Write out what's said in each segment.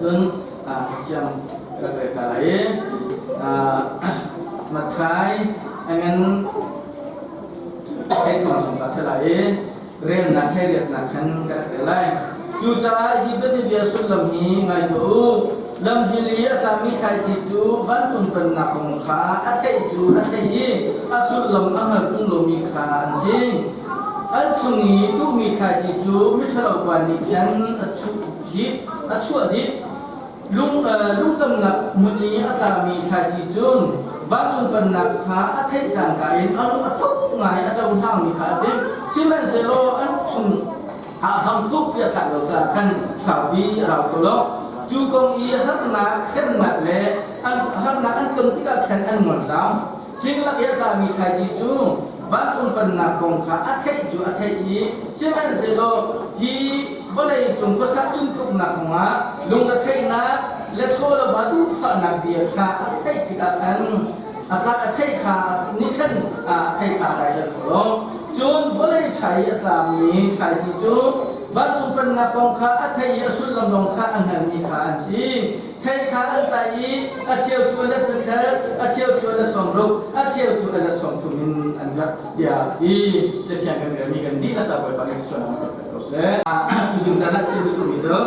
Cun Cathiang ka rak rel ta lai i Matthai a ngan 13 chung ta si lai i relnak thlairiatnak khan ka rak rel lai. Cucaah hi bianabia sullam hi ngai tuah u. Lamhil i a tlami thlaici cu vancung pennak kong kha a theih cu a theih i a sullam a hngal ṭung lomi kha an si. An chung i tuhmi thlaici cu miṭhalo pa nih khan a chuh dih, a chuah dih. Lung, lungtamnak hmun i a tlami thlaici cun vancung pennak kha a theih cangka in a lung a thuk ngai a cohlangmi kha a si. Sihmanhsehlaw an chung ah hramthuk ti a thlak lo caah khan saupi a rau kho lo. Cu kong i harnak, hremnak le an harnak an ton tikah khan an ngol zau. Thing lak i a tlami thlaici cu vancung pennak kong kha a theih cu a theih i sihmanhsehlaw hi vawlei cung khuasak tuntuknak kongah lungretheihnak le chawlava duhfahnak bia kha a theih tikah khan a a theih kha nih khan a theih kha a dai kho lo. Cun vawlei ṭha i a tlami thlaici cu vancung pennak kong kha a theih i a sullam lawng kha a hngalmi kha an si. Thei kha an tlaih i a cheu cu a let zakhat, a cheu cu a let 60, a cheu cu a let 30 in an rak tiah ti Cathiang kan relmi kan dihlak ah Bawipa nih sualnak kan pek ko seh. Tuzing caan ah chim duhmi cu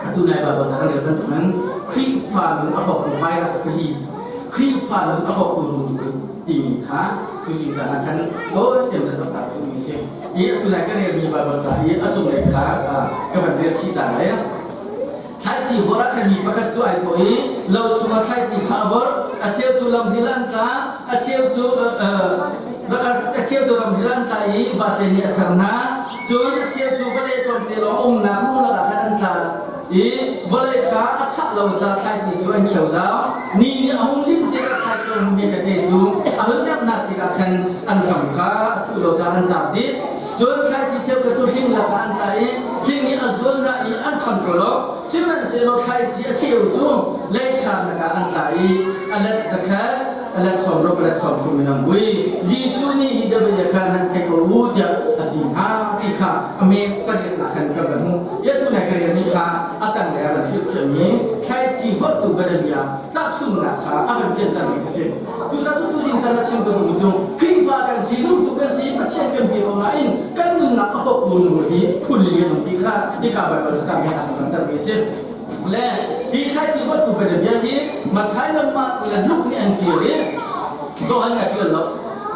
atu nai Baibal ca kan rel bantukin Khrihfa nun a hawktu virus pali Khrihfa nun a hawktu rul timi kha tuzing caan ah khan tawi tein kan zoh ta duhmi a si. I atu nai kan relmi Baibal ca i a cunglei kha ka van rel chih ta lai. Thlaici vor ah khan mi pakhat cu ai thawh i lo chungah thlaici kha a vorh. A cheu cu lamhil an tla, a cheu cu ramhil an tla i vate nih a char hna. Cun a cheu cu vawlei tlawmte lawng umnak lung ah khan an tla i vawlei kha a chah lo ca thlaici cu an kheu zau. Ni nih a hung linh tikah thlaici a hung tete cu a hun dernak tikah khan an hram kha a thuh lo ca an car dih. Cun thlaici cheukhat cu hling lakah an tla i hling nih a zuan dah i an ṭhon ko lo. Sihmanhsehlaw thlaici a cheu cu lei ṭha lakah an tla i a let zakhat, a let 60, a let 30 in an vui. Jesuh nih hi bia kha nan thei ko u tiah a ti hna ti kha a me pariatnak khan kan van hmuh. Atu nai ka relmi kha a tanglei ah van hrilhfiahmi thlaici vorhtu bia tahchunhnak kha a kan fiantermi a si. Cucaah cu tuzing chan a chim ka duhmi cu Khrihfa kan si, zumtu kan si, Pathian kan bia ko nain kan nunnak a hawktu nu hi phun li an um ti kha hika Baibal cakam he an langhtermi a si. Le hi thlaici votu bia hi Matthai le Mark le Luke nih an ṭial i Johan nih a ṭial lo.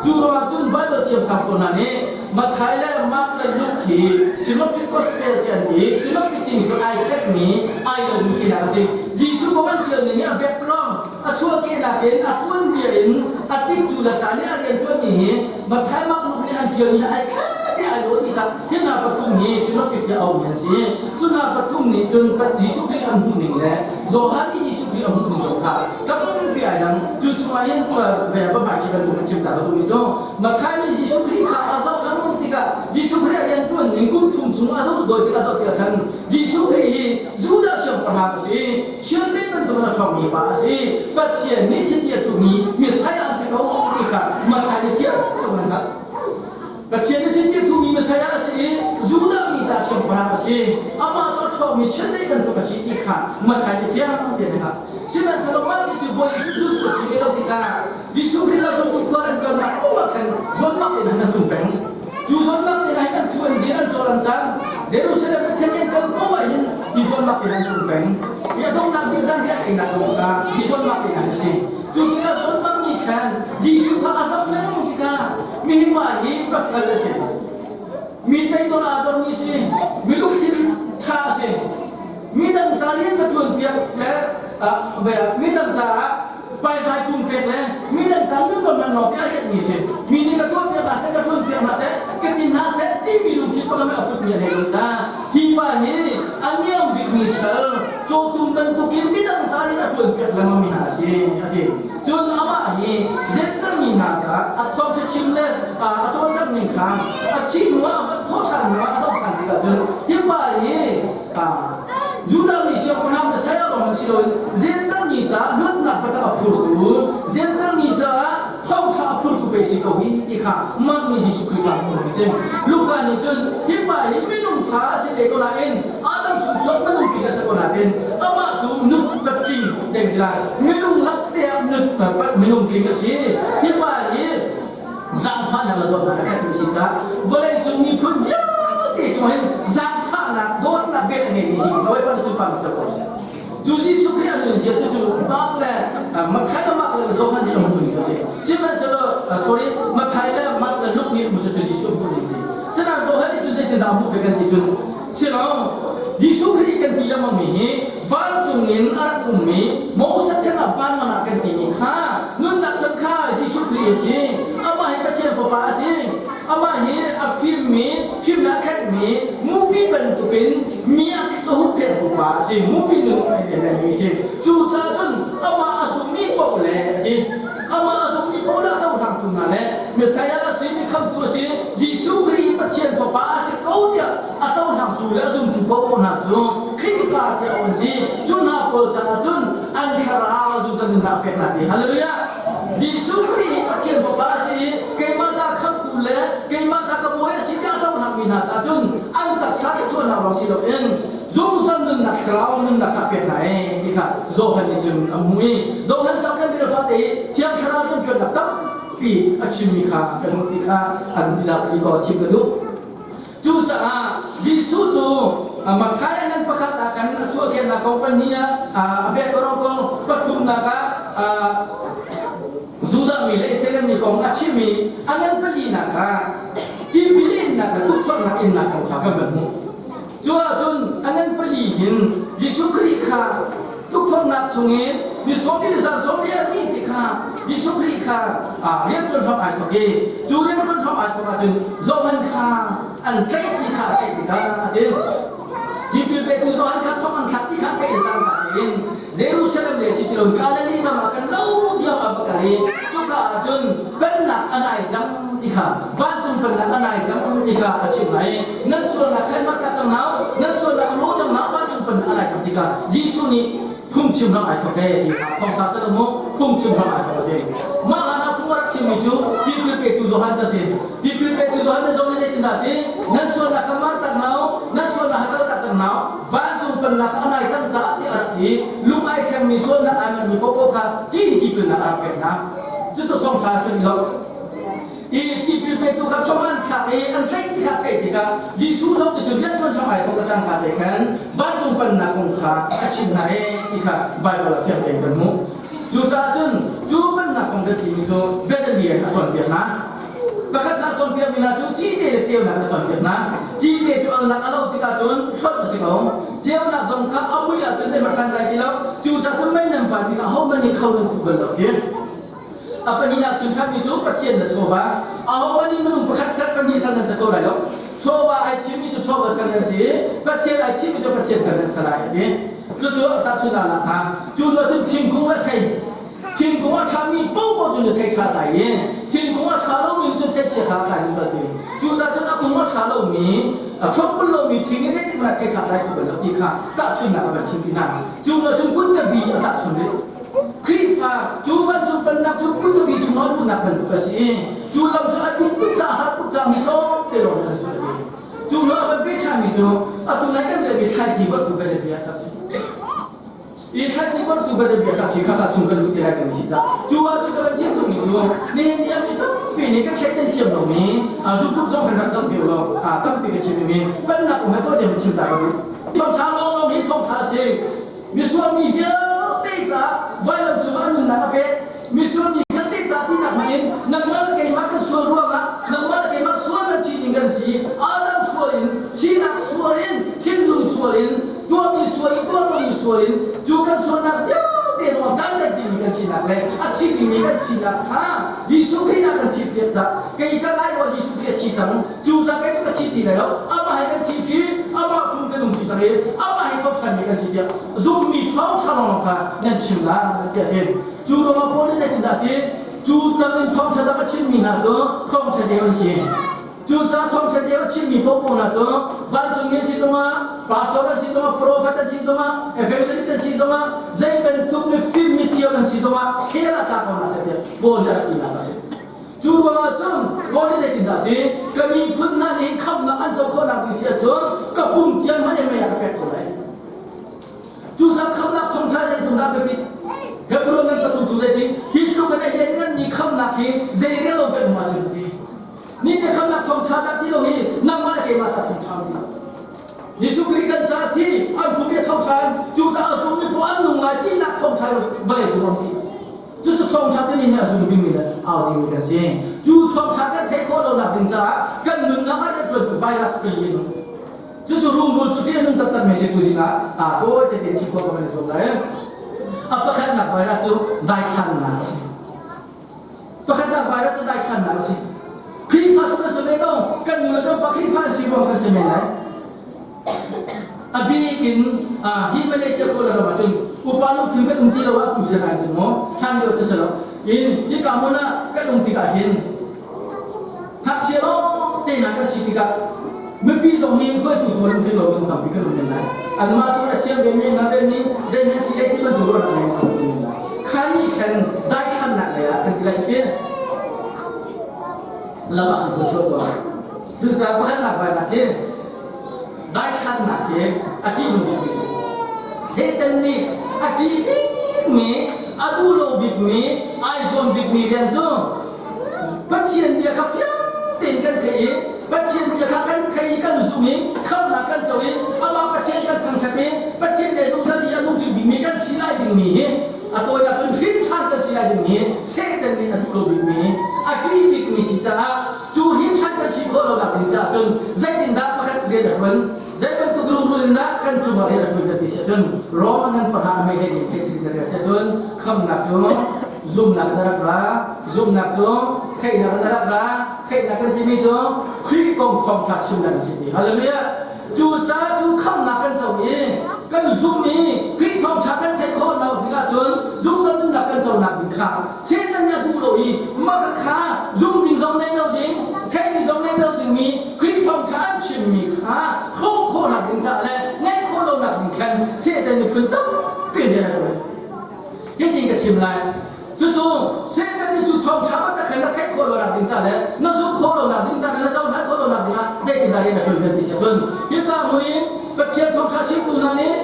Cu ruangah cun Baibal thiamsang pawl hna nih Matthai le Mark le Luke hi Synoptic Gospel ti an ti. Synoptic timi cu ai khatmi, ai lomi tinak a si. Jesuh kong an ṭialmi nih a background a chuahkehnak in a tuanbia in a tingcu le caan i a rianṭuanmi hi Matthai Mark Luke nih an ṭialmi hi ai khat i ai lawh dih cang. Hi hna pathum hi Synoptic tiah auhmi an si. Cu hna pathum nih cun Jesuh Khrih an hmuhning le Johan nih Jesuh Khrih a hmuhning zong kha tampi ai dang. Cu chungah hin va hmai khi bantuk in chim ta ka duhmi cu Matthai nih Jesuh Khrih kha a zoh lengmang tikah Jesuh Khrih a rianṭuan ning kum thum chung a zoh dawi tikah zoh tikah khan Jesuh Khrih hi Judah siangpahrang a si. Chiandeih bantukin a ṭhawngmi pa a si. Pathian nih chiti a thuhmi Messiah a si ko ti kha Matthai nih fiang tein an hngalh. Pathian nih chiti a thuhmi Messiah a si i Judah mi ca siangpahrang a si. Amah cu a ṭhawngmi chiandeih bantuk a si ti kha Matthai nih fiang tein a hngalh. Sihmanhsehlaw mah ti cu Bawi Jesuh zultu a si ve lo tikah Jesuh Khrih lo zumtu khua an kalnak paoh ah khan zawnnak in an tlung peng. Cu zawnnak te ah hin an thu an dir an cawl an cang. Jerusalem Pathian an kal paoh ah hin hi zawnnak te an tlung peng. Hi a donghnak bik zan hi a einak zong kha hi zawnnak te an si. Cu tikah zawnnak nih khan Jesuh kha a zoh lengmang tikah mihin mah hi pasal a si. Mi teidor aa dormi si. Mi lungthin ṭha a si. Midang ca rian va ṭuan piak le midang caah paivai pumpek le midang ca nun va man lawng te a rianhmi si. Mi nih ka tuah piak hna seh, ka ṭuan piak hna seh, ka tin hna seh timi lungthin pakhat a putmi a nei lo ta. Hi pa hi a niam bikmi sal cawtum bantukin midang ca rian a ṭuan piak lengmangmi hna a si, a ti. Cun amah hi Jentail mi hna caah a thawngṭha chim le a cawlcangh ning kha a thih hnuah a van thawh ṭhan hnuah a zoh ṭhan tikah cun hi pa hi Judah mi siangpahrang Messiah lawng si loin Jentail mi caah luatnak biatak a phurtu, Jentail mi caah thawngṭha a phurtu pei si ko hi ti kha mah nih Jesuh Khrih kha a hmuh a si. Luka nih cun hi pa hi minung fa a si te ko nain Adam chung chuak minung tling a si ko nain amah cu lai minung lak te ah minung tling a si hi pa hi zaangfahnak le dawtnak a khatmi si caah vawleicung miphun vialte cung hin zaangfahnak dawtnak vel a ngeimi si Bawipa na sunparnak co ko seh. Cu Jesuh Khrih a nunzia cu cu Mark le Matthai le Mark le Johan nih an hmuhning a si. Sihmanhsehlaw sorry Matthai le Mark le Luke nih hmuh cu Jesuh hmuhning a si. Sinain Johan nih cun zeitindah a hmuh ve kan ti cun silo Jesuh Khrih kan ti lengmangmi hi vancung in a rak ummi Moses chan ah van man ah kan timi kha nunnak chan kha Jesuh Khrih a si. Amah hi Pathian Fapa a si. Amah hi a fimmi, fimnak a khatmi, mupi bantukin mi a hupphengtu pa a si. Mupi nun a ngeimi a si. Cucaah cun amah a zummi paoh le a ti. Amah a zummi paoh le a cohlangtu hna le Messiah a si, mi khamhtu a si, Jesuh Khrih hi Pathian Fapa a si ko tiah a cohlangtu le a zumtu paoh hna cu Khrihfa tiah an si. Cu hna pawl caah cun an thlarau zumtu nunnak a pek hna ti. Hallelujah! Jesuh Khrih hi Pathian Fapa a si i keimah ca khamhtu le keimah ca ka bawi a si tiah a cohlangmi hna caah cun an taksa thluachuahnak lawng si loin zungzal nunnak thlarau nunnak kha pek hna ee ti kha Johan nih cun a hmuh i Johan cauk kan rel fate i Thiang Thlarau rianṭuannak tampi a chimmi kha kan hmuh ti kha an ti dah ko chim ka duh. Cucaah Jesuh cu Matthai a ngan pakhat ah kan a chuahkehnak kong pahnih ah a biaktorong kong pathumnak ah Judah mi le Israel mi kong a chim i a ngan palinak ah tipil innak le tukforhnak innak kong kha kan van hmuh. Cu ahcun a ngan pali hin Jesuh Khrih kha tukforhnak chungin mi sawmi le zan sawmi a ti ti kha Jesuh Khrih kha rianṭuan hram ai thawk i cu rianṭuan hram ai thawk ahcun Johan kha an tlaih ti kha a tlaih tikah a ti. Tipil petu Johan kha thong an thlak ti kha theih in tangka tein Jerusalem le si ti lo Galilee ram ah khan lo diam a va kal i cuka ah cun pennak a nai cang ti kha vancung pennak a nai cang ti kha a chim hna i nan sualnak kha mat cang hna nan sualnak ro cang hna vancung pennak a nai cang ti kha Jesuh nih phungchim ram ai thawk e ti kha thawngtha sa mu phungchim ram ai thawk te mah hlan ah phung a rak chimmi cu tipil petu Johan ka si tipil petu Johan na zong nih zeitindah ti nan sualnak kha mar tak hna nan sualnak kha kal tak cang hna vancung pennak kha a nai cang caah ti a rak ti lung ai thlengmi sualnak ai manmi paohpaoh kha ti in tipilnak a rak pek hna cucu thawngtha a si lo i tipil petu kha thong an thlak i an tlaih ti kha theih tikah Jesuh zong ti cun riantuan hram ai thawk le cangka te khan vancung pennak kong kha a chim hna e ti kha Baibal ah fiang tein kan hmuh cucaah cun cu pennak kong kan timi cu bianabia in a cawnpiak hna Pakhatnak cawnpiakmi hna cu cite le ceunak na cawnpiak hna. Cite cu alnak a lo tikah cun hlonh a si ko. Ceunak zong kha a mui ahcun zeihmanh santlai ti lo. Cucaah cun mei nan vanmi kha ahohmanh nih kho nan khuh bal lo ti. A pahnihnak chimkhatmi cu Pathian le chawva. Ahohmanh nih minung pakhat sal pahnih sal nan si ko lai lo. Chawva ai thimmi cu chawva sal nan si i Pathian ai thimmi cu Pathian sal nan si lai a ti. Cucu tahchunhnak lak hna. Cu hnu cun thingkung le thei Thingkung a ṭhami paohpaoh cu na thei kha tlai i thingkung a ṭha lomi cu theichia kha tlai zungzal ti. Cucaah cun a kung a ṭha lomi, a thlopbul lomi thing in zeitik hmanh ah thei kha tlai kho bal lo ti kha tahchunhnak a van chim ti hna. Cu hnu cun kun ka bi a tahchun rih. Khrihfa cu vancung pennak cu kun ka bi chungah luhnak bantuk a si i cu lam cu a bit tuk caah har tuk caah mi tlawmte lawng an zul a ti. Cu hnu a van peh ṭhanmi cu atu nai kan relmi thlaici vorhtu bianabia kha a si. I thlaici vorhtu bianabia kha si kha kha chung kan lut te lai kan si cah. Cu ah cun ka van chim duhmi cu nihin ni ah mi tampi nih kan thleidan thiam lomi zukut zong kan rak zoh deuh lo tampi ka chim mi pennak kong he tuah tiang chim ta ka duh. Thawngtha lawnglawng hi thawngtha a si. Misual mi vialte caah vailam cungah a nunnak a pek. Misual mi vialte ca tinak hmanh in nangmah le keimah kan sual ruangah nangmah le keimah sual nan thi ding kan si. Adam sual in sinak sual in thinlung sual in tuahmi sual in tuah lomi sual in cu kan sualnak vialte ruang dan kan timi kan sinak le a thi dingmi kan sinak kha Jesuh Khrih ah kan thih piak cah kei ka lai wa Jesuh Khrih a thi cang cu ca kei cu ka thi ti lai lo amah he kan thi ṭi amah phung kan um ti cang i amah he thawkṭhanmi kan si tiah zummi thawngṭha lawng kha nan chim lai tiah ti cu ruangah Paul nih zeitindah ti cu tam in thawngṭha dang a chimmi hna cu thawngṭha deu an si Cucaah thawngṭha deu a chimmi paohpaoh hna cu vancungmi an si zongah, pastor an si zongah, prophet an si zongah, evangelist an si zongah, zei bantuk mifim mithiam an si zongah hell ah tla ko hna seh tiah Paul nih a rak tinak a si. Cu ruangah cun Paul nih zeitindah ti ka miphun hna nih khamhnak an co khawhnak ding si ahcun ka pum tiang hmanh in mei ah ka pek ko lai. Cucaah khamhnak thawngṭha zeitindah biapit? khamnak hi zei rel lo kan um ahcun ti. Ni te khamnak thawngṭha dah ti lo hi nangmah le keimah ca thawngṭha ti. Jesuh Khrih kan ca thi an pum i thawngṭha cu caah zummi paoh an nung lai tinak thawngṭha vawlei cung am ti. Cucu thawngṭha cu nih a zum dingmi le au dingmi kan si. Cu thawngṭha kan theih khawh lonak ding caah kan nunnak ah rianṭuantu virus pili in Cucu rungrul cu ṭih a nung taktakmi si tuzing ah aa tawi tete chim khawh ka van i zuam lai. A pakhatnak virus cu daithlannak a si. Pakhatnak virus cu daithlannak a si. Khrihfa cu kan si ve ko. Kan nu le kan pa Khrihfa an si ruang kan si men lai. A bik in hi Malaysia Kuala ram ahcun upa lungfim kan um ti lo ah tu sian ai cun maw hlan lio cu si lo. In hika hmun ah kan um tikah hin Ngakchia lawng te hna kan si tikah mipi zong hi hruaitu cu lungthin lo minung tampi kan um men lai. Anmah cu a thiam ve mi hna ve mi zeihmanh si ei ti bantuk ruahnak ngei kan um men lai. Kha nih khan daithlannak lei ah kan ti lai ti lam ah kan tuah ko. Cucaah pakhatnak vai hi daithlannak hi a ṭihnung bikmi a si. Satan nih a ṭih bikmi, a duh lo bikmi, ai zuam bikmi rian cu Pathian bia kha fiang tein kan theih i Pathian bia kha kan thei i kan zumh i khamhnak kan co i amah Pathian kan thangṭhat i Pathian he zungzal i a nungṭi bikmi kan si lai dingmi hi a tawinak cun hrin ṭhan kan si lai dingmi hi Satan nih a duh lo bikmi a ṭih bikmi si caah cu hrin ṭhan kan si khawh lonak ding caah cun zeitindah pakhat rian a ṭuan zei bantuk rungrul in dah kan cungah rian a ṭuan kan ti si ahcun Roman an pahra a mei hlei ning si kan si ahcun khamnak cu zumhnak na rak ra zumhnak cu theihnak na rak ra theihnak kan timi cu Khrih kong thawngṭha chimnak a si ti hallelujah cu ca cu khamnak kan co i kan zumh i Khrih thawngṭha kan theih khawh lo ding ahcun zungzal nunnak kan conak ding kha Satan nih a duh lo i mah kha zum ding zong nei lo ding theihmi zong nei lo dingmi Khrih thawngṭha an chimmi kha hrawh khawhnak ding caah le ngaih khawh lonak ding khan Satan nih phun tampi rian a ṭuan. Hitin ka chim lai. Cucu Satan nih cu thawngṭha bantuk khan na theih khawh lonak ding ca le na zumh khawh lonak ding ca le na cohlan khawh lonak ding ah zeitindah rian a ṭuan kan ti si ahcun hika hmun in Pathian thawngṭha chimtu hna nih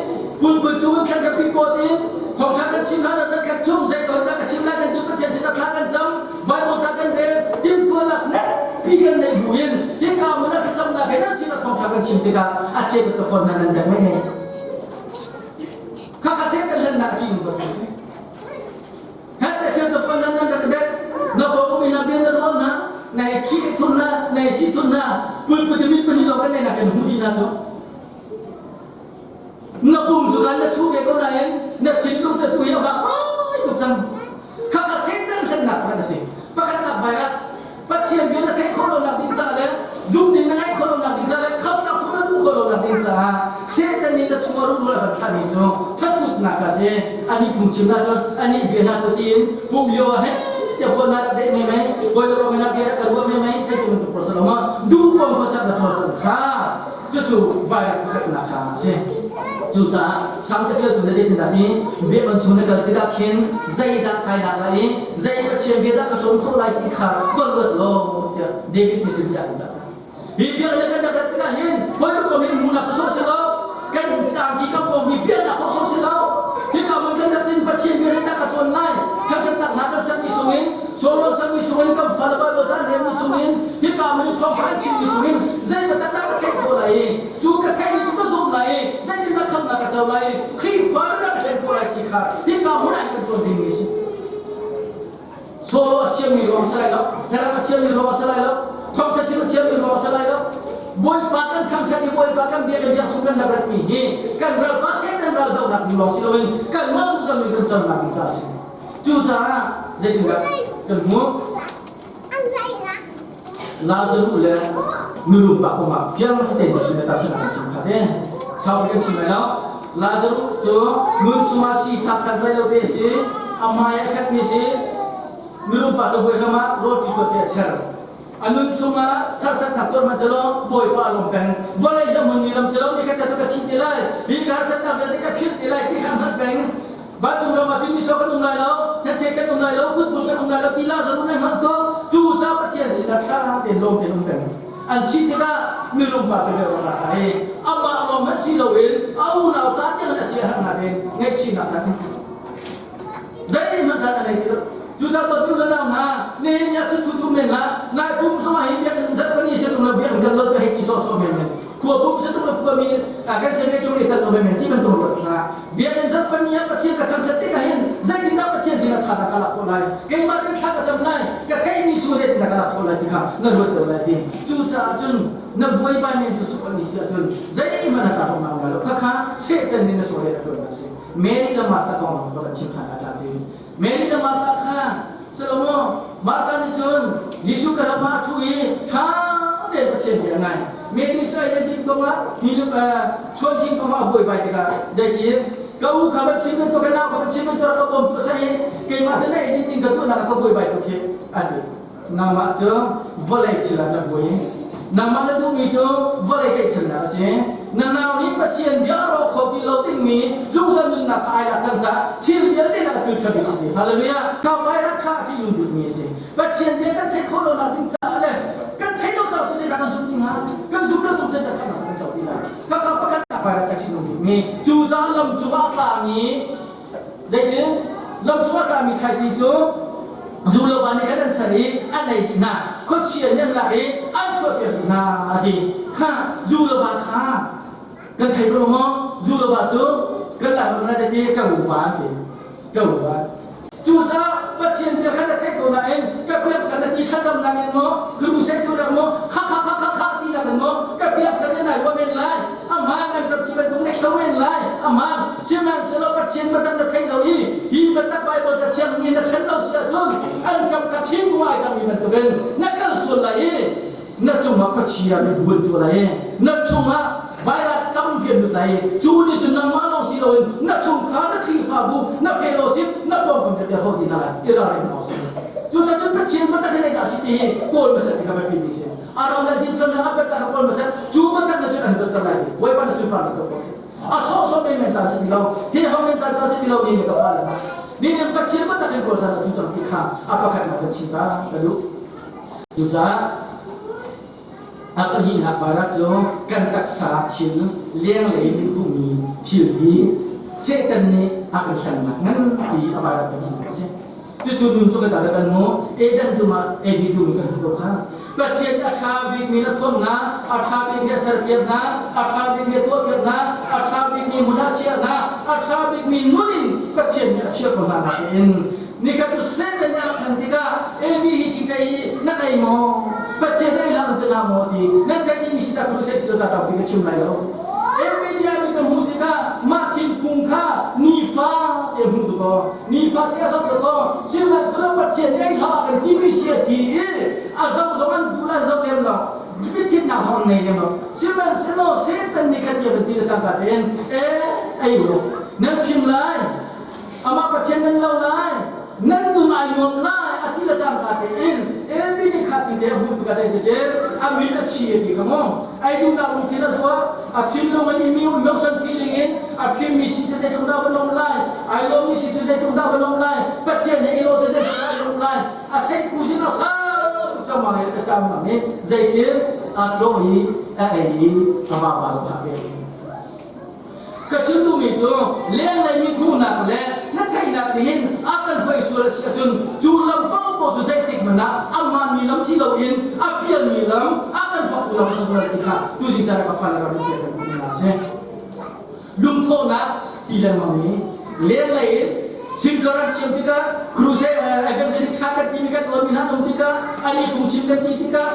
pulput cung in thlan pi pawt in thawngṭha kan chim hlan ah zakhat chung zei ko dah ka chim lai kan ti Pathian sinah thla kan cam Bible ca kan rel timhtuahnak nganpi kan neih bu in hika hmun ah thlacamnak he nan sinah thawngṭha kan chim tikah a cheu ka phone nan nan dek mei mei khakha Satan hlennak a ṭih ko si Hete cheu ka phone nan nan rak dek na ko mi na bian na ruam na nai khi thun na nai si thun na pulput mi pahnih lo kan nei na kan hmu di na cu Na pum cu kan na thu ve ko nain na thinlung cu tu hi a vak vai tuk cang. Khakha Satan hlennak kha a si. Pakhatnak vai ah Pathian bia na theih khawh lonak ding caah le zumh ding na ngaih khawh lonak ding caah le khamhnak chung na luh khawh lonak ding caah Satan nih na chungah rungrul a van thlahmi cu thathutnak a si. Ani phungchim hna cun ani bia hna cu tiin pum lio ah heh tiah phone na rak deh mei mei bawi le kong na bia rak ka ruah mei mei hei tu bantuk prosalo duh pom khuasak na chawl kha Cucu vairam pakhatnak kha a si. Cucaah sang caṭialtu na zeitindah ti biakinn chung na kal tikah khin zeidah kai lak lai i zei Pathian bia dah ka cawn khawh lai ti kha va ruat law tiah David nih cun bia an cah. Hi biakinn kan rak rat tikah hin hawi kom hin hmuhnak sawsawh si lo kan tangki kan pawm hi fialnak sawsawh si lo hika mun kan rat in Pathian bia zeidah ka cawn lai thangṭhatnak hla kan sermi chungin Solomon sermi chungin kan fale Bible ca an relmi chungin hika mun thawngṭha an chimmi chungin zeimaw taktak ka theih khawh lai i cu ka theihmi cu ka zumh lai i zeitindah khamhnak ka co lai i Khrihfa nunnak ka thlen khawh lai ti kha hika hmun ah hin kan cawn dingmi a si. Solo a thiammi ruang a si lai lo, thlarau a thiammi ruang a si lai lo, thawngṭha chim a thiammi ruang a si lai lo. Bawipa kan thangṭhat i Bawipa kan biak i biak chung kan rak ratmi hi kan ralpa Satan ral dohnak ding lawng si loin kanmah zungzal in kan cawnnak ding caah a si. Cucaah zeitindah kan hmuh? Lazarus le mirum pa kong ah fiang tein Jesuh nih tahchunhnak kan chim kha te. Sau kan chim lai lo. Lazarus cu nun chungah sifak santlai lo te a si, a hmai a khatmi si. Mirum pa cu bawi ah rawl ti te a cher. A nun chungah harsatnak tuar hmanh selaw Bawipa a lawm peng. Vawlei hi a hmunmi lam si lo, nikhat cu ka thi te lai. Hi ka harsatnak vialte ka philh te lai ti kha hngalh peng. Vancung ram ah cun micaw kan um lai lo, hnachet kan um lai lo, kutbul kan um lai lo ti Lazarus nan hngalh tuah. Cu ca Pathian sinah thla tein lawm tein um peng. An thih tikah mirum pa cu rak ra i amah lawng hmanh si loin a unau ca tiang in a sia herh nain ngaihchihnak caan zeihmanh caan a nei ti lo. Cucaah dawtmi u le nau hna, Nihin ni ah thu thu men hlah. Nai pum zong ah hi biakinn zat pali si tung lo biakinn kal lo cu hei ti sawhsawh men men. Khua pum si tung lo khua mi kan sem le chung i tel lo men men ti bantuk ruat hlah. Biakinn zat pali ah Pathian ka thangṭhat tikah hin zeitindah Pathian sinah tha ka lak khawh lai? Keimah tein thla ka cam lai. Ka theihmi chung zeitindah ka lak khawh lai ti kha na ruat deuh lai ti. Cucaah cun na buaibai men sawsawh an si ahcun zeihmanh a ca kong ngai lo. Khakha Satan nih na saw a ṭuan a si. Mary le Martha kong lawng ka van chim ṭhan a tlak ding. Mary le Martha kha Salomo Martha nih cun Jesuh ka ram ah a ṭhu i ṭha tein Pathian bia a ngai. Mary cu ei kong ah hi chuanṭin kong ah a buaibai tikah zeitin ka u kha van chim bantuk ka nau kha van chim bantuk ka bawm tu a si keimah cu na ei ding ka tuahnak ah ka buaibai tuk hi a ti. Nangmah cu vawlei thil ah na buai. Nangmah na duhmi cu vawlei tlaihchannak a si. Na nau nih Pathian bia a rawk kho ti lo dingmi zungzal nunnak kha ai lak cang caah thil vialte nak thil ṭha bik si. Hallelujah. Ka vairat kha a ṭihnung bikmi a si. Pathian bia kan theih khawh lonak ding caah le kan theih lo caah cu zeidah kan zumh ti hnga? Kan zumh lo chung zeidah ṭhatnak kan co ti lai? Khakha pakhat vairat a ṭihnung bikmi. Cu caah lam cungah a tlami Zeitin? Lam cung a tlami thlaici cu zu lo va nih khan an char i an ei dih hna. Khuachia nih an lak i an chuahpiak dih hna a ti. Kha zu lo va kha kan thei ko maw? Zu lo va cu kan lai holh na zeiti ka uva an ti. Ka uva. Cucaah Pathian bia kha na theih ko nain ka biak kha na ti thlacamnak in maw, crusade tuahnak maw, kha kha kha kha kha tinak in maw, ka biak kha nai ruah men lai, aman an ram si bantuk na kheu men lai, aman sihmanhsehlaw Pathian biatak na theih lo i hi biatak Bible cathiang mi na thlen lo si ahcun an kam kha thingkung ai cangmi bantukin na kal sual lai i na cungah khuachia nih buan tuah lai i na chungah vairat tampi an lut lai i cu nih cun nangmah lawng si loin na chungkhar na Khrihfabu na fellowship na pawngkam vialte ho dih hna lai i ralring hna usih. Cucaah cun Pathian biatak hi zeidah a si ti hi kawl hmasat ti kha biapi mi si. A ram le dinfelnak a biatak kha kawl hmasat cu biatak na cun an luatter lai ti. Bawipa na sunparnak co ko seh. A sawhsawh men men caan si ti lo, hi ho men caan caan si ti lo ni nih ka fale hna. Ni nih Pathian biatak in kawl caan cu cang ti kha a pakhatnak kan chim ta ka duh. Cucaah a pahnihnak barat cu kan taksa thil lenglei in hmuhmi thil hi Satan nih a kan hlennak nganpi a barat pahnihnak a si. Cucu nun cu kan dah kan mu Eden tum ah Evi tum in kan hmu ko kha. Pathian nih a ṭha bikmi na thuam hna, a ṭha bikmi a serpiak hna, a ṭha bikmi a tuahpiak hna, a ṭha bikmi hmun ah a chiah hna, a ṭha bikmi nun in Pathian nih a chiah ko hna nain Nikhat cu Satan nih a rak hlan tikah Evi hi thingthei hi nan ei maw? Pathian ei hlah nan ti hlah maw ti nan theih dihmi si dah crusade si lo ta tampi ka chim lai lo. Evi nih a mit a hmuh tikah mah thingkung kha nifa te a hmuh tuk aw. Nifa te a zoh tuk aw. Sihmanhsehlaw Pathian nih ei hlah kan timi si a ti i a zoh zong an duh an zoh lem lo. Mithinnak zong an ngei lem lo. Sihmanhsehlaw Satan nih kha tiah ti le cangka tein e ei u nan fim lai Amah Pathian nan lo lai, nan nun ai nuam lai a ti le cangka tein Evi nih kha ti te a hmuh tikah zei ti a min a chi a ti kha mu. Ai duhnak lungthin a tuah, a thinlung in imi emotion feeling in a fimmi si cu zeitluk dah va lawm lai, ai lawmmi si cu zeitluk dah va lawm lai, Pathian he i lawh cu zeitluk dah lawm lai, a seihku zin a sau tuk cang mang i a cam mang i zeitin a tlawh i a ei i a vapa lo kha ve. Ka chim duhmi cu lenglei mi hmuhnak le na theihnak nih hin a kan hruai sual a si ahcun cu lam paohpaoh cu zeitik hmanh ah a hmaanmi lam si loin a pialmi lam a kan hrawktu lam a si sual ti kha tuzing caan ah ka fale ram in pial kan duh hna a si. Lungthawhnak ti lengmang mi lenglei in Sinkaran chim tikah crusade evangelic thla kan timi kan tuahmi hna um tikah ani phungchim kan ti tikah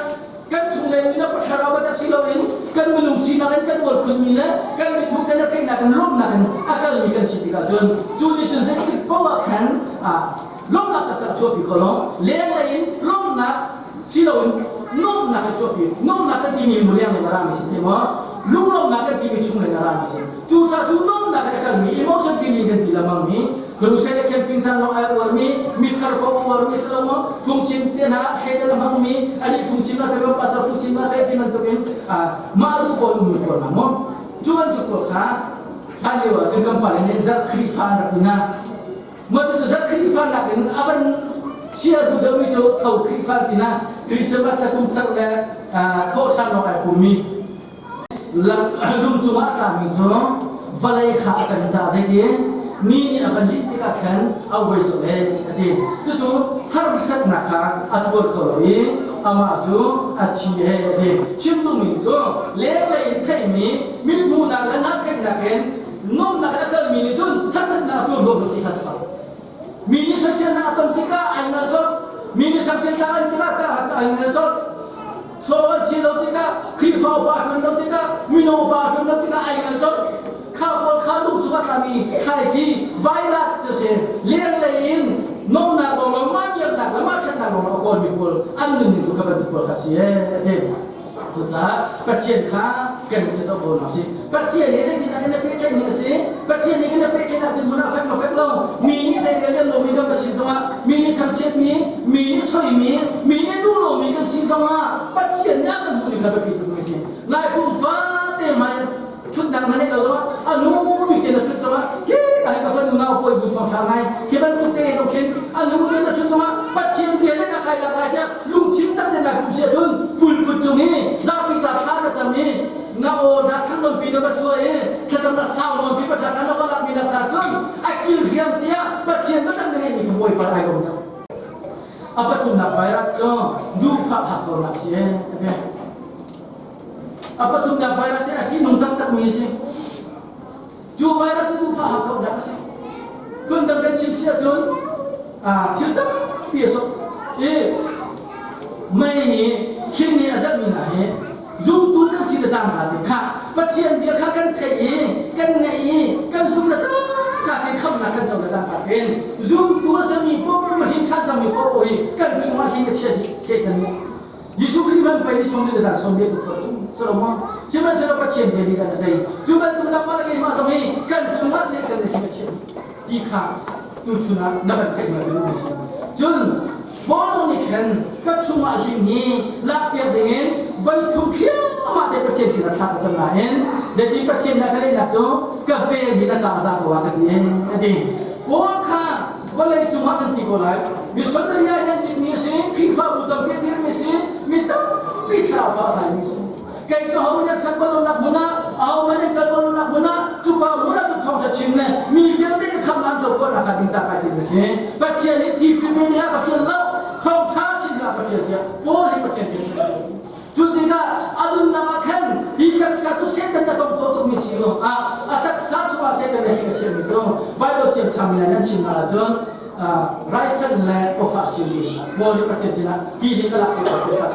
kan chunglei mi na thlarau bantuk si loin kan minung sinak in kan uar khunmi le kan mithmuh kan theihnak in lawmhnak in a kalmi kan si tikah cun cu nih cun zeitik paoh ah khan lawmhnak taktak a chuahpi kho lo lenglei in lawmhnak si loin nuamhnak a chuahpi nuamhnak kan timi mu lenglei a rami si ti maw lunglawmhnak kan timi chunglei a rami si cucaah cu nuamhnak in a kalmi emotion feeling kan ti lengmang mi Crusade camping caan lawng ai uarmi, mithar ko uarmi si lo maw? Phungchim te hna thleidan a hmangmi, ani phungchim ah cun pastor phungchim ah cai ti bantukin mah duh pawl ummi pawl hna maw? Cu bantuk pawl kha hlan lio ah cun kan pale nih zarh Khrihfa an rak ti hna. Mah cucu zarh Khrihfa nakin a van chia duh deuhmi cu tho Khrihfa an ti hna. Christmas thla kum thar le thawhṭhan lawng ai pummi. Lung cungah a tlami cu vawlei kha a kan ca zeiti? Mi nih a van linh tikah khan a uai colh e a ti. Cucu harsatnak kha a tuar kho lo i amah cu a thi e a ti. Chim duhmi cu lenglei in theihmi mithmuhnak le hnaktheihnak in nuamhnak in a kalmi nih cun harsatnak a tuar huam lo ti kha a si ko. Mi nih soiselnak a ton tikah ai ngal colh. Mi nih thangchiatnak an tikah ai ngal colh. Saw an chi lo tikah Khrihfa upa a ṭuan lo tikah mino upa a ṭuan lo tikah ai ngal colh. Kha pawl kha lung chung a tlami thlaici vairat cu si lenglei in nomnak lawng mah biaknak le mah ṭhatnak lawng a kawlmi pawl an nunning cu kha bantuk pawl kha si ee a ti. Cucaah Pathian kha kan mit cu ko hna sih. Pathian nih zeitindah kan i pehtlaih ning a si? Pathian nih kan i pehtlaihnak dirhmun ah fek maw fek lo? Mi nih zei le lomi kan va si zongah, mi nih thangchiatmi, mi nih soimi, mi nih duh lomi kan si zongah Pathian nih a kan duhning kha biapi tuk mi a si. Lai kum fate hmai ṭhutnak na neih lo zongah a nu bik te na ṭhut zongah khi ka hi ka fanu nau pawi bu thawng ṭha ngai khi bantuk te zong khin a nu te na ṭhut zongah Pathian bia le na kai lak lai tiah lungthin tak te na kum si ahcun pulput cung i zapi ca thla na cam i na aw ṭha than nawn pi na va chuah i thlacam na sau nawn pi pa ṭha than na va lak mi na cha cun a kil riam tiah Pathian biatak na ngeihmi kha Bawipa ai lawm deuh. A pathumnak virus cu duhfah hakkaunak si ee. A pathumnak virus hi a ṭihnung taktakmi a si. Cu virus cu duhfah hakkauhnak a si. Phundang kan chim si ahcun thil tampi a sok. I mei nih hling nih a zelhmi hna hi zumtu kan si le cangka te kha Pathian bia kha kan theih i kan ngaih i kan zumh le cangka te khamhnak kan co le cangka tein zumtu a simi paoh hrin ṭhan cangmi paoh hi kan chungah hling a chia dih Satan nih Jesuh Khrih man pei ni sawm le zan sawm tuk fa cu Solomon sihmanhsehlaw Pathian bia nih kan a tei cu bantuk nangmah le keimah zong hi kan chungah Satan nih him a chiah ti kha tuchun ah na kan theih ma duh si cun Paul zong nih khan ka chungah hling hi lakpiak dingin voi thum khiamah te Pathian sin a thlak a cang nain zeiti Pathian na ka lehnak cu ka vel hi na ca za ko ah ka ti a ti Paul kha vawlei cungah kan ti ko lai missionary ai nan bikmi a si Khrihfabu tampi a dirmi a si mi tampi thlarau tha a tlaimi a si kei cu ho nih sak bal lonak hmun ah aho hmanh in kal bal lonak hmun ah cuka hmun ah cu thawngtha chim le mi vialte nih khamh an co khawh nak ding ca kai tim a si Pathian nih tipil pe ding ah ka fial lo thawngtha chim ah ka fial tiah Paul hi Pathian fial Cu tikah a nunnak ah khan hi taksa cu Satan a tong kho tukmi si lo ah a taksa chungah Satan a hing a chiahmi cu Bible thiamtham in nan chim ahcun raifanh le awfah simi Paul nih Pathian sinah ti hi ka lak ti ko sa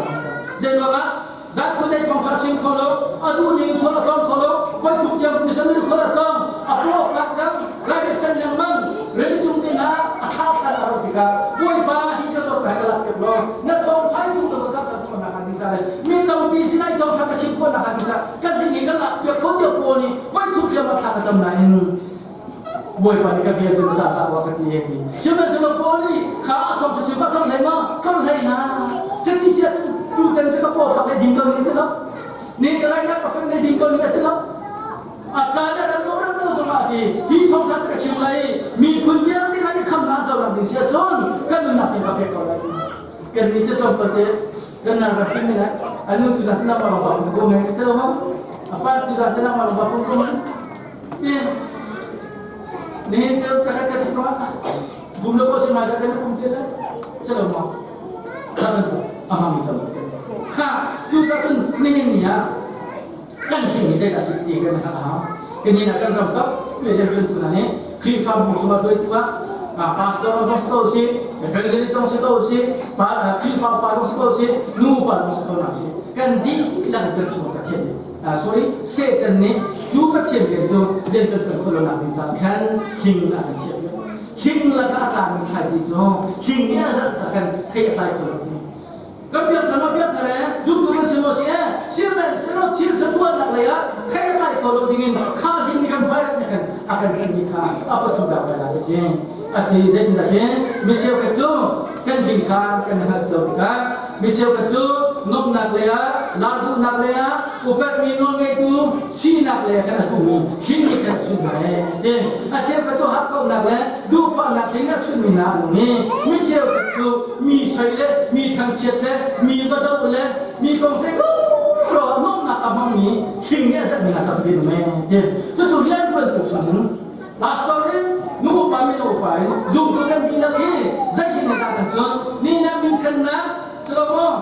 Zei ruangah zan khua thawngtha chim kho lo a duh ning khual a tlawng kho lo voi thum tiang missionary khual a tlawng a paw fak cang raifanh lengmang rili cung te hna a thla thla a ro tikah Bawipa hi ka zawt ka lak piak law na thawngtha in chung ka kap khawhnak hnga ding ca le mi tampi sinah i thawngtha ka chim khawhnak hnga ding ca kan tling i kan lak piak kho tiah pawl nih voi thum thiam a thla ka cam nain Bawipa nih ka bia cu na ca ka ti he ti sihmanhsehlaw Paul nih kha a thawngtha chim ka thawng hlei ma thawng hlei na cuti sia tu ten cu ka paw fak le ding ko ning ti lo ni ka lai na ka fem le ding ko ning ti lo a caan ah ram ram lo zongah ti hi thawngtha ka chim lai miphun vialte lai khamnak co lam ding sia cun kan nunnak ti ka pek ko lai kan ni cu tlawmpal te kan nan rak pin lai anu tu na sinam ma ba ko me se lo ma apa tu na sinam ma ba ko ko ti ni cu ka ka si ko bum lo ko si ma ka kan kum te la se lo ma ka ban amang mi tam kha tu ta cun ni ni ah kan hling hi zeidah si ti kan hal a hau kani na kan ram kap le rian ṭuan tu hna nih Khrihfabu chungah tuaitu ah pastor zong si ko si evangelist zong si ko si Khrihfa upa zong si ko si nu upa zong si ko na si kan dihlak kan chung Pathian nih sorry Satan nih cu Pathian rian cu rian kan ṭuan khawh lonak ding caah khan hling a kan chiah hling lakah a tlangmi thlaici cu hling nih a zalh ca khan thei a tlai kho lo Kan biakthar ma biakthar e zumtu kan si maw si e sihmanhsehlaw thil ṭha tuahnak lei ah thei a tlai kho lo dingin kha hling nih kan fai nih khan a kan simi kha a pathum dak lai la si a ti zeitindah ti mi cheukhat cu kan hling kha kan hngalh lo tikah mi cheukhat cu nuamhnak lei ah lar duhnak lei ah upatmi nawlngeitu sinak lei ah khan a hmuhmi hling nih khan a chun hna e ti a cheukhat cu hakkauhnak le duhfahnak hling a chunmi hna an um i mi cheukhat cu mi soi le mi thangchiat le mi va doh le mi kong ceih ro nuamhnak a hmangmi hling nih a zat mi hna tampi um e ti cucu riantuan tuk chungin pastor in. upa mino upa in zumtu kan dihlak hi zeitin dah kan cun ni na minthannak cu maw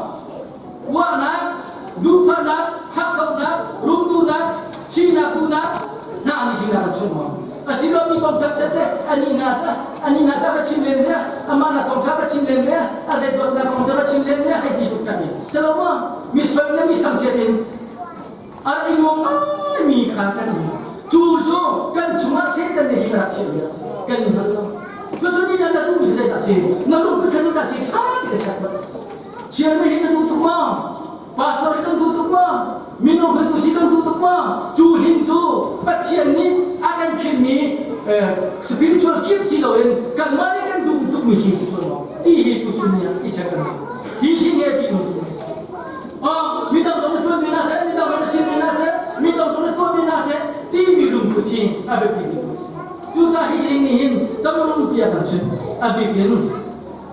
uahnak duhfahnak hakkauhnak rumtunak sinak duhnak hna nih hin a kan chung maw asilo mi kong tak te ani na ta ani na ta va chim len ne amah na thong tha va chim len ne a zei dawtnak kong ca va chim len ne hei ti tuk tak ni selo ma mi soi le mi thangchiat in a i nuam ngaimi kha kan um. Cu cu kan chungah Satan nih hin a rak chiahmi a si. Kan i hngal lo. Cucu ni na duhmi cu zeidah a si? Na lungput kha zeidah a si? Tha te check tuah. Chiarmi hi na duh tuk maw? Pastor hi kan duh tuk maw? Mino hruaitu si kan duh tuk maw? Cu hin cu Pathian nih a kan khinmi spiritual gift si loin kanmah nih kan duh tukmi hi si sual maw? Ti hi tuchun ni ah i check kan hau. Hi hi nge ti nu tu si. Midang zong na ṭuan ve hna seh, midang zong na chim ve hna seh, midang zong na tuah ve hna seh timi lungput hi a biapi bik a si. Cucaah hi ding nih hin tampi a kan chimh. A bik in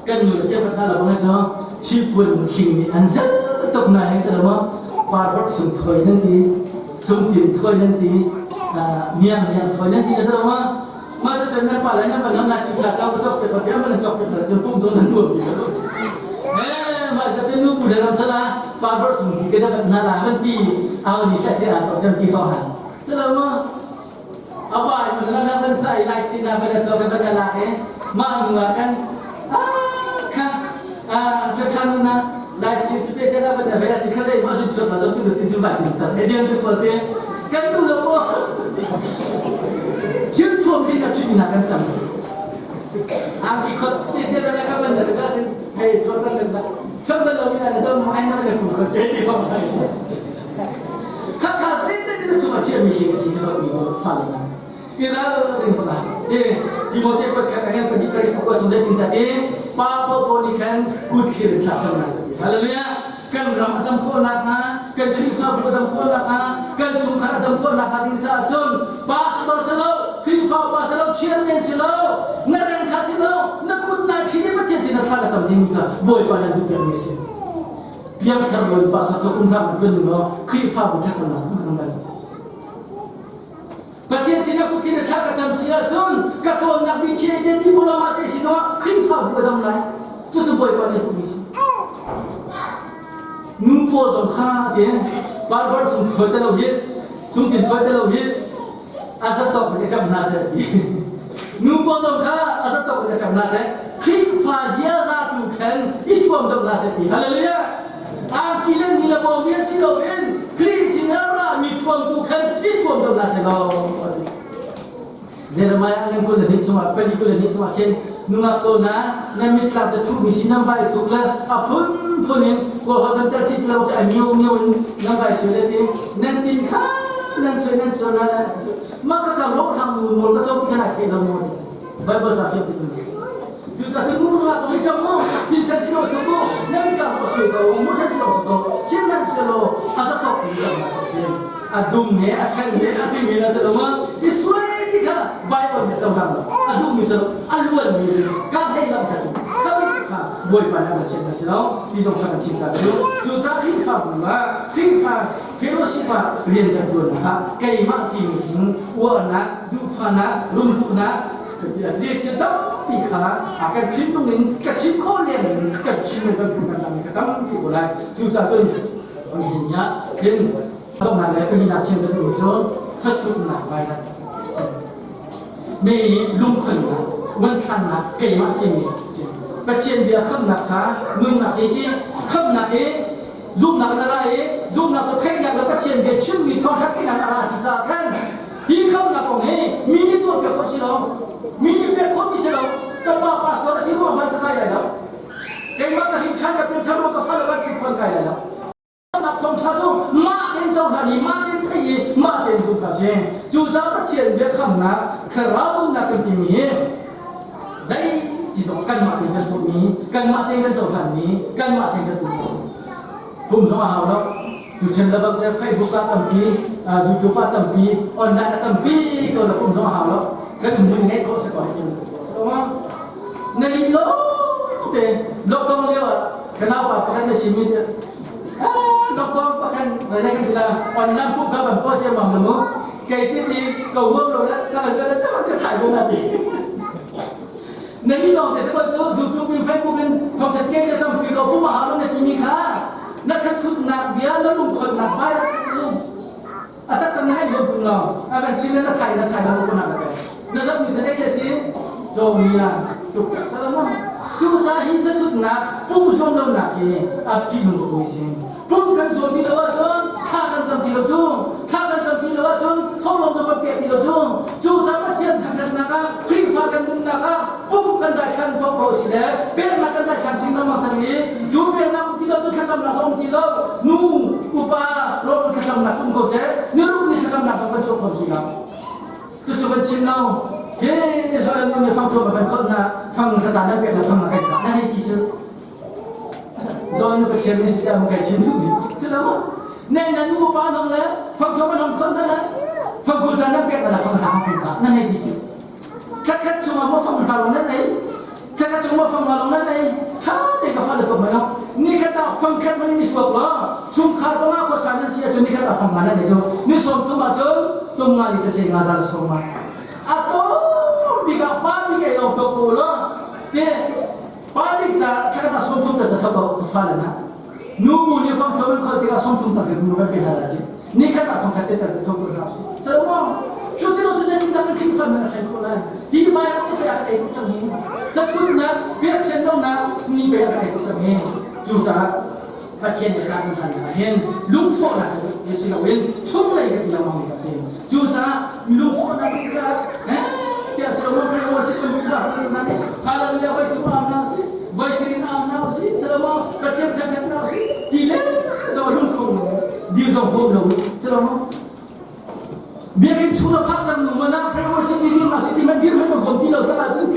kan nu le cheukhat hna lo bang cu thilpuan hling nih an zel tuk na hei si lo maw? Parvot sung thawi nan ti, sungtin thawi nan ti, miang miang thawi nan ti na si lo maw? Mah cu cun nan pa le nan pa nan lai ti sa cau ka cawk piak piak man cawk piak cun pum tu nan tuam ti lo. Eh mah cu cun nu pu le ram sala pa bor sung ti ke da ban na la man ti au ni tla chia to cam ti ko han. Sala ma apa man la na ban chai lai chi na ban cawk ban la ke ma nu ah kan kha ka khan na lai chi special ban da ve ti kha zai ma su su ma tu tu ti su ba sin ta e dian tu ko te kan tu lo mo Thil thuam ding a chim na kan tam. Angki khot special na ka ban da ka tin hei chon kan kan chon da lo mi na dom mo ai na le ku khot ke ti hom hai. Kha kha sin te ni chu a chia mi hi si na mi mo fa la. Ti ra ring pa e Timote kot khat angan padi tari pakwa chung tin ta te pa po po ni khan kut khir thla sang na sa. Hallelujah. Kan ram a dam khawh nakhnga kan Khrihfabu a dam khawh nakhnga kan chungkhar a dam khawh nakhnga ding caah cun pastor si lo Khrihfa upa si lo chairman si lo na reng kha si lo na kut na thi i Pathian sin na thla na cam dingmi kha Bawipa nan duh pekmi a si. Piangthar lo in pastor cu um hlah kan nu Khrihfabu ṭhatnak kan bal. Pathian sin a kut in a thla ka cam si ahcun ka cawnnak mi thiai te ti bulama te si zongah Khrihfabu ka dam lai. Cucu Bawipa nih duhmi si. Nu pawl zong kha tiin Bible sung thawi te lo hi, sung tin thawi te lo hi, a zatawk in a kam hna seh ti. Nu pawl zong kha a zatawk in a kam hna seh. Khrihfa ziaza tu khan i thuam deuh hna seh ti. Hallelujah! Angki le ni le bawmi si loin Khrih sin a rami thuamtu khan i thuam deuh hna seh law. Jeremiah ngan 22 chungah pali 22 chungah khin nungak ko na na mitthlam cu thuhmi si nan vai thuk le a phunphun in kawlholh kan tel chit lo cu a mio mio in nan vai sui le ti nan tin kha nan sui nan sui na mah ka ka ro hang mu mol ka chok ti kha thei lo mu Bible ca fiang ti Cucaah cun nu la zong hi ṭang mu, tin sen si lo cu mu, nan ka ko sui ko, mu sen si lo cu ko, sihmanhsehlaw a zatawk ti ṭang na si. A dum he a sen he a ping he na si lo ma, i suai ti kha Bible nih cohlang lo, a duhmi si lo, a luanmi si, ka thei lam kha si, ka mit kha Bawipa nih a chiat na si lo, ti zong kha kan chim ta cu. Cucaah Khrihfabu ah Khrihfa fellowship ah rian kan ṭuannak ah keimah timi hin uarnak, duhfahnak, lungduhnak, Thil tampi kha a kan thinlung in ka chim khawh leng in kan chim in kan kan lam ka tampi ko lai. Cucaah cun nihin ni ah hin donghnak le palinak chim ka duhmi cu thluachuahnak vai kan mi lungkhonnak nganthlannak keimah timi Pathian bia khamnak kha nunnak hi ti khamnak hi zumhnak na ra i zumhnak cu theihnak le Pathian bia chimmi thawngṭha theihnak a ra ti caah khan Hi khamnak kong hi mi nih tuahpiak khawh si lo. Mi nih pek khawhmi si lo. Ka pa pastor a si ruang hmanh ka kai lai lo. Keimah ka hrin ṭhan ka pianthar ruang ka fale van ṭhit kai lai lo. Nak thawngṭha cu mah tein cohlan i mah tein theih i mah tein zumh kha si. Cucaah Pathian biakhamnak thlarau nunnak kan timi hi zei ti zong kanmah tein kan tuahmi, kanmah tein kan cohlanmi, kanmah tein kan tuahmi. Pum zong a hau lo. Tuchan le bang cu Facebook ah tampi, YouTube ah tampi, online ah tampi ko na pum zong a hau lo. Kan mun ngeih khawh si ko hei ti Na lih lo te lockdown lio ah ka naupa pakhat na chimmi cu lockdown pakhat na kan ti la online pum ka ban po cia mam mu kei ci ti ko huam lo le ka ban ka ka thai bo na ti. Na ni lawng te sabal cu YouTube in Facebook in thawngthat ke ka tampi ko pum a hau lo na timi kha na thathutnak bia na lungkhonnak vai cu a taktak na hei zuam lo a kan chin na thai na thai lo ko na ka na zam mi sa te si cawmia tuk tak salamo cu ca hi thathutnak pum zuam lo nak hi a pi nung ko si Pum kan zuam ti lo ahcun thla kan cam ti lo cu thla kan cam ti lo ahcun thawhlawm cu kan pek ti lo cu cu ca Pathian thangthatnak ah Khrihfa kan nunnak ah pum kan daithlan paohpaoh si le peknak kan daithlan chin lengmang cang i cu peknak um ti lo cu thlacamnak zong um ti lo nu upa rawl thlacamnak um ko seh niruk ni thlacamnak zong kan chuak kho ti lo cucu kan chim lo he Israel nu nih fang chuak kan khawt na fang thlacam nan pek na fang na kai na hei ti cu Zawn na Pathian nih si tiah kai chim duhmi si lo maw? Ne na nu pa nong le fang thong an hong khon na le fang kul caan nan pek na fang hang kun ka nan hei ti cu. Khat khat chungah maw fang hla long nan ei khat khat chung maw fang hla long nan ei tha te ka fa le tok mai lo ni khat ah fang khat man ni tuak lo chungkhar panga khua sa nan si ahcun ni khat ah fang nga nan ei cu ni sawm thum ahcun tum nga li te se nga za le sawm nga a to bik ah pa bik ei lo to ko lo te Pa nih ca thakhat ah 30 ta thok ko fale na nu mu nih fang thom in khol tikah 30 ta nu kan pe hna lai ci ni khat ah fang khat te ta thok ko hna si so mo cu ti lo cu zen da kan khin fan na khen kho lai ti vai ah se a ei tuk chang hi ta chun na bia sen lo na ni be a ei tuk chang hi cu ta Pathian le kan kan na hin lungthawh na ke si lo in chung lei kan lamang mi ka si cu caah lungthawh na ke ca eh tiah Solomon pray worship kan ka na ni hallelujah vai chu am na si vai sirin am na si Solomon Pathian thangthat na si ti le zo lungthawh dir zong hom lo Solomon Biakinn chung a phak cang nu mana pray worship ni dir na si ti man dir man kom ti lo caah cun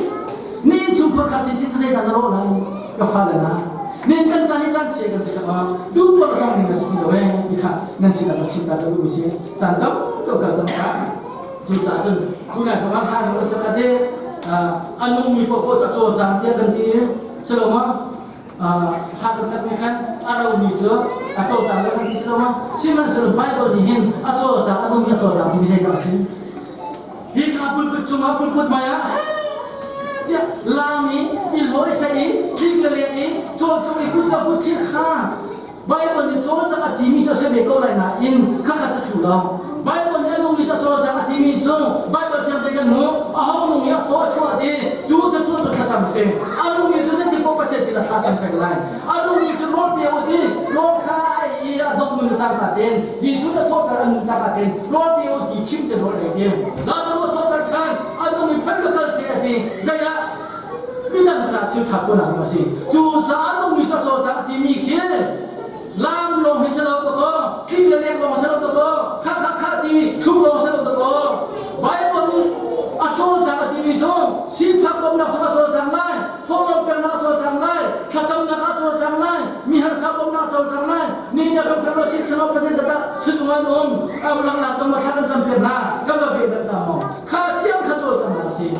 ni chung khor kha chin chin zeidah na rawh lai ka fale na nin kan caan hi caan chia kan si cang tu tuah cang ding na si lo eh ti kha nan sin ah ka chim ta ka duh si caan tam to kal cang ka cu caah cun tunai thawng kha no sa ka te a nung mi popo cha chaw cang tiah kan ti selo ma thla kan sakmi khan a romi cu a cawlcang le kan ti si lo ma sihmanhsehlaw Bible nih hin a cawlcang a nungmi a cawlcang timi zeidah a si hi kha pulput cungah pulput hmai ah tiah laam i i lawi sai i tlik le leng i cawlcung i kut kut thil kha Bible nih cawlcang a timi cu a si ve ko lai nain khakha sa thlu lo. Bible nih a nungmi cu a cawlcang a timi cu Bible thiang te kan hmuh. A hong nung i a phaw a chuah ti cu te cu cu thlacam a si. A nungmi cu zeiti paoh Pathian sin a thlacam peng lai. A nungmi cu rawl pe u ti rawl kha a ei i a dok nun a cang tein Jesuh a thawhter a nun cang tein rawl pe u ti khim te rawl ei ti. Lazarus a thawhter ṭhan a nungmi phel le kal se a ti. Zeiah midang ca thil ṭha tuahnak a si. Cu caah nungmi cu a cawlcang timi khi lam lawng hi si lo ka kaw, tlik le lek lawng si lo ka kaw, kha kha kha ti thluk lawng si lo ka kaw. Bible nih a cawlcang a timi cu sifak bawmhnak cu a cawlcang lai, thawhlawm peknak a cawlcang lai, thlacamnak a cawlcang lai, mi harsa bawmhnak a cawlcang lai, ni na kan fellowship sangau ka zei zat ah sinung an um, am langlak dong thla kan cam piak hna, kan va ve hna maw? Kha tiang kha cawlcang a si.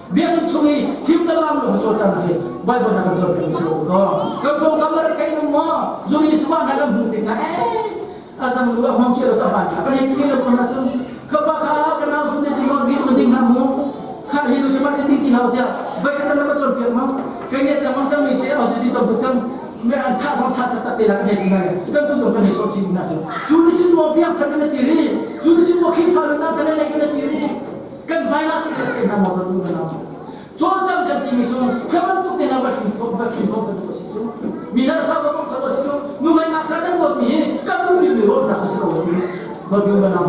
Biakinn chung i thim le lam lung cawlcang hi Bible na kan cawnpiak si lo ko. Kan pawngkam a rethei nung maw? Zuri sma na kan hmuh tik na eh azam lu a hmang khi lo sa kha kan hei ti lo ko na cun ka pa kha ka nau sun ti ko di ko ding ha mu kha hi lu chuma ti ti hau tia bai ka na ma cawnpiak ma kan ye chang chang mi se au si ti to bu chang me an tha thong tha tak tak te la kan hei ti na kan tu to kan hei so chi na chu chu ni chin mo piak khan kan ti ri chu ni chin mo khi fa na kan nei kan ti ri Kan virus hi kan hna maw kan kan cawlcang kan timi cu kha bantuk te hna va hrin va hrin bom kan si cu mi hna sa ba bom kan si cu nu ngai nak kan dawt mi hi kan duh mi mi rawt nak si lo ti dawt mi ba na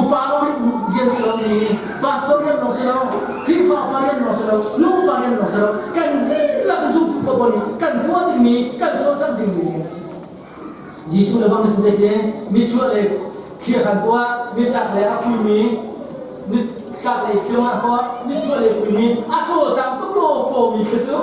upa lo hi rian si lo ni pastor rian lo si lo Khrihfa pa rian lo si lo nu pa rian lo si lo kan dihlak zum ko ko ni kan tuah ding mi kan cawlcang ding mi si Jesuh le bang cu zeite nichuah le thlia kan tuah nitlak le a phuimi nitlak le thil ah tuah nichuah le phuimi a cawlcang tuk lo komi khi cu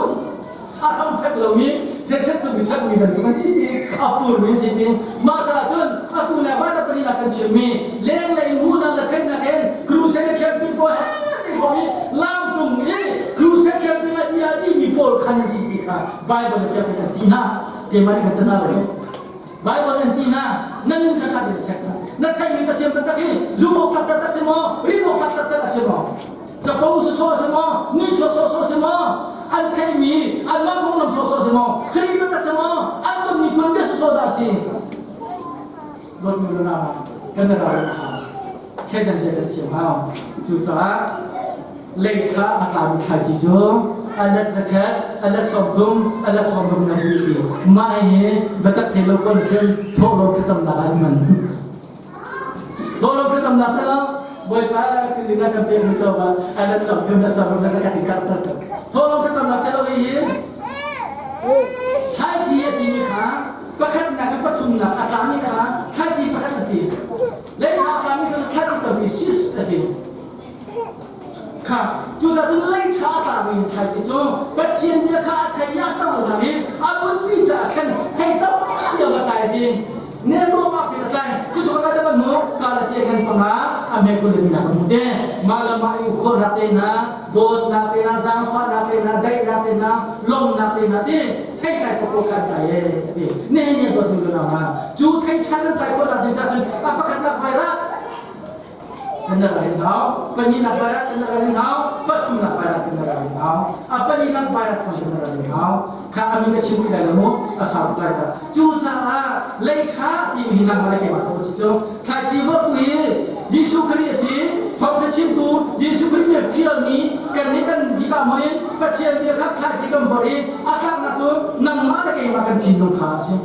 a ram fek lomi thilset cung i sakmi bantuk an si ti a purmi an si ti mah caah cun atu le van a pali kan chimmi lenglei ngunak le theihnak in crusade camping pawl he ti ko i lamtung i crusade camping a ti a timi pawl khan an si ti kha Bible a fiang in an ti hna keimah nih kan tana lo Bible an ti na nan nun kha kha in check na theihmi Pathian taktak hi zum awk tlak taktak si maw rin awk tlak taktak a si maw capo sawsawh a si maw ni sawsawh si maw? An theihmi anmah konglam sawhsawh si maw? Khrih biatak si maw? An tonmi tuanbia sawhsawh dah a si? Dawtmi unau kan i ral hau. Thleidan zia kan thiam hau. Cucaah leitha a tlami thlaici cu a let zakhat, a let 30, a let 60 na vui ti. Mah hi biatak thei lo kon cun thawhlawm thlacamnak ah an hman. Thawhlawm thlacamnak si lo, Bawipa kilina kan pek mi coba a let 30, let 60, let zakhat in kar tar. Thawhlawm thlacamnak si lo hi hi thlaici a timi kha pakhatnak in pathumnak a tlami kha thlaici pakhat a ti. Leitha a tlami kha thlaici tampi sis a ti. Kha cucaah cun leitha a tlami thlaici cu Pathian bia kha a thei i a cohlang i a bunmi caah khan thei tampi a va tlai ding. Ne ruangah pin a tlai. Cucu ka kan hmu Galatia kan panga a me kulin na ka hmu te. Mah le mah i khawhnak te hna, dawtnak te hna, zaangfahnak te hna, daihnak te hna, lawmhnak te hna ti thei tlai ko kan tlai e ti. Nihin ni dawt mi lunang ah cu thei ṭha kan tlai khawhnak ding cah cun a pakhatnak vai rak kan rak in hau pahnihnak vai kan rak in hau pathumnak vai kan rak in hau a pahnihnak vai kan rak in hau kha ami ka chim ti lai lo mu a sau tuk lai ca cu caah lei ṭha timi hi nangmah le keimah ko si cu thlaici vorhtu hi Jesuh Khrih a si thawngṭha chimtu Jesuh Khrih nih fialmi kan nih kan hika hmun in Pathian bia kha thlaici kan vorh i a tlaknak cu nangmah le keimah kan thinlung kha a si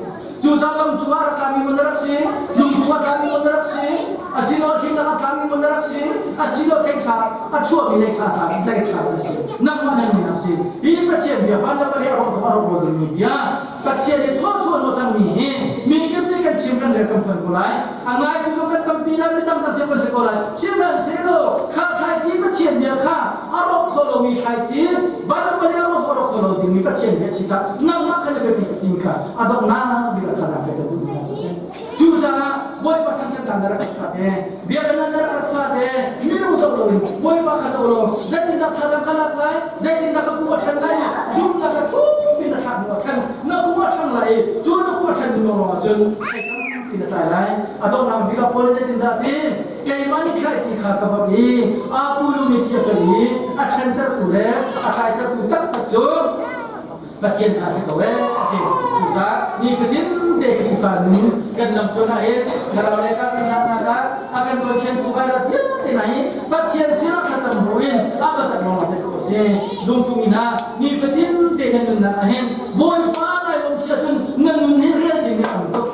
Cucaah lam cungah rak tlami mun na rak si, lung cungah tlami mun na rak si, asilo thingnak ah tlami mun na rak si, asilo thei-thla a chuahmi lei-thla tla lei-thla na si. Nangmah na nunnak si. Hi Pathian bia van le vawlei a rawk a rawk lo dingmi bia Pathian i thawchuah lo cangmi hi mi kip nih kan chim kan rel kan phuan ko lai. A ngaitu cu kan tampi lai, mi tam tam cio kan si ko lai. Sihmanhsehlaw kha thlaici Pathian bia kha a rawk kho lomi thlaici van le vawlei a rawk a rawk kho lo dingmi Pathian bia si caah nangmah kha na biapi ka timi kha a donghnak bik ah thazaang pek ka duhmi hna cu a si. Cucaah Bawipa changchan caan na rak rak te, biakinn na rak rak fa te, minung zoh loin Bawipa kha zoh law zeitindah thazaang ka lak lai, zeitindah ka pum a ṭhan lai, zumhnak ka thukpi na thlak hnu ah khan na pum a ṭhang lai i cu na pum a ṭhan hnu lawnglawng ah cun thei tampi na tlai lai. A donghnak bik ah Paul nih zeitindah a ti? Keimah nih thlaici kha ka vorh i aa pulumi thi a fel i a ṭhentertu le a tlaitertu taktak cu Pathian kha a si ko ee a ti. Cucaah nifatin te Khrihfa nun kan lam cuan ah hin thlarau le kan hna ah a kan dawnkhentu vairat vialte hna hi Pathian sinah thlacam buin a biatak lawng ah khawh a si. Zumtu mi hna nifatin te nan nunnak ah hin Bawipa nai lawm si ahcun nan nun hi rel ding a tam tuk.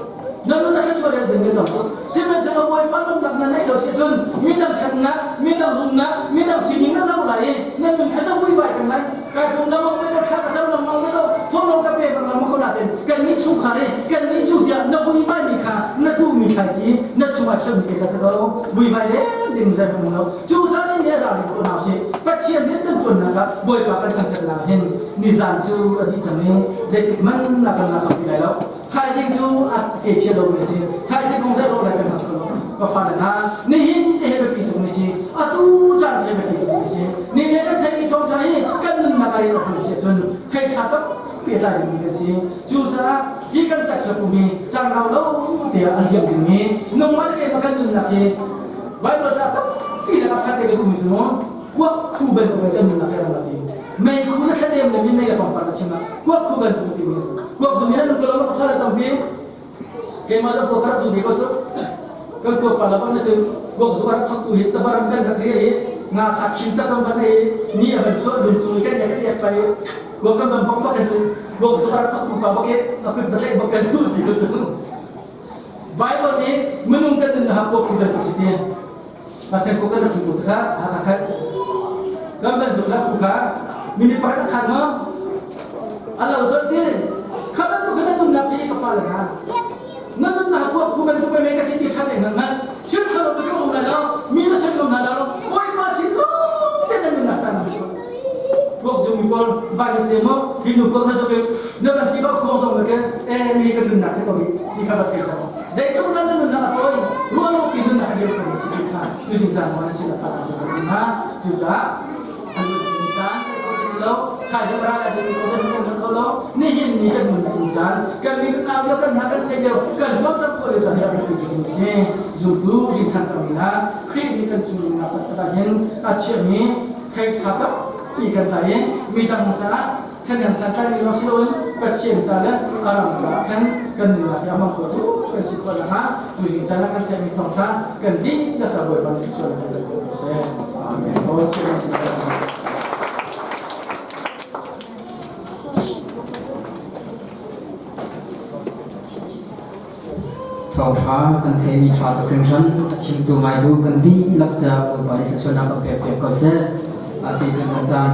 Na nun a thluachuah rel ding a tam tuk. Sihmanhsehlaw Bawipa lawmnak na neih lo si ahcun midang ṭhatnak, midang rumnak, midang sining na zoh lai i na nun kha na vuivai peng lai. Kai kum lamang me ka thla ka cam lengmang ka thawhlawm ka pe bang lengmang ko nain kan nih chungkhar i kan nih cu tiah na vuivai mi kha na duhmi thlaici na chungah thiammi te kha si ko vuivai deng ding zei hmang lo cu caan in ne ralring ko hna usih Pathian rian kan ṭuannak ah Bawipa kan thangṭhat nak hin nizan cu a dih cang i zeitik man na kan la kho ti lai lo thaizing cu a ke chia lo mi a si thaizing kong zei rawh lai kan hngal kho lo ka fale hna nihin te he biapi tuk mi si atu caan he biapi tuk mi si ni ne kan theih mi thawngṭha hi kan nunnak ah rian a ṭuan si ahcun thei ṭha tampi a tlai dingmi kan si cucaah hi kan taksa pum hi caan rau lo te ah a liam dingmi nangmah le keimah kan nunnak hi Bible ca tampi le a khat te ka duhmi cu kuak khu bantuk in kan nunnak hi ram a ti mei khu na thladem le min mei le pangpar na chim ah kuak khu bantuk timi kuak zung in an nung ko lo fa le tampi keimah zong kuak rak zu ve ko cu kan kuak pa la bang na cun kuak zu rak thok tu hi tabaram kan rak ri i nga sa khim ta kan van ei ni a van chuah lun cu kan kan ek pai kuak kan van bok bak kan tu kuak zu rak thok tu pa bak a kut va tlaih bak kan tu ti ko cu Bible nih minung kan nun ha kuak khu bantuk si ti Pasal ko kan rak zu kha ha kha khat kan ban zuk la khu kha minute pakhat khan ma alo chon ti kha ban tu khan nun nak si ka fa le kha nan nun na ko khu ban tu pe me ka si ti kha te nan man sir kha lo ka um la lo mi na sim lo na lo oi pa sin lo te nan nun nak ta na Kuak zung mi pawl van in te mo hi nu ko na zo ke na ban ti ba khong zong ke e mi ka nun nak se ko hi ti kha ba thei ta Zeitluk nan nunnak a tawi, ruahlopi nunnak a dir khomi si ti kha tuzing caan zong na sin a phan ah kan hna. Cucaah an nun caan kan kho ti lo, thaizing ral a ding ko kan kan kho lo. Nihin ni kan nun ding caan, kan mi kan au lio, kan hna kan thei lio, kan cawlcangh khawh lio caan hi a biapi tuk mi si. Zumtu rin than cangmi hna, Khrih nih kan chung nunnak taktak ah hin a chiahmi thei tha tampi. tampi kan tlai i midang caah thahnem santlai lawng si loin Pathian ca le a ram caah khan kan nunnak hi a hmang khotu kan si khawh nakhnga tuzing caan ah kan theihmi thawngṭha kan dihlak ca Bawipa nih thluachuah kan pe ko seh. Amen. Aw, Thawngṭha kan theihmi ṭha tuk hringhran a chimtu ngaitu kan dihlak ca Bawipa nih thluachuahnak kan pek piak ko seh. Asi cun kan caan.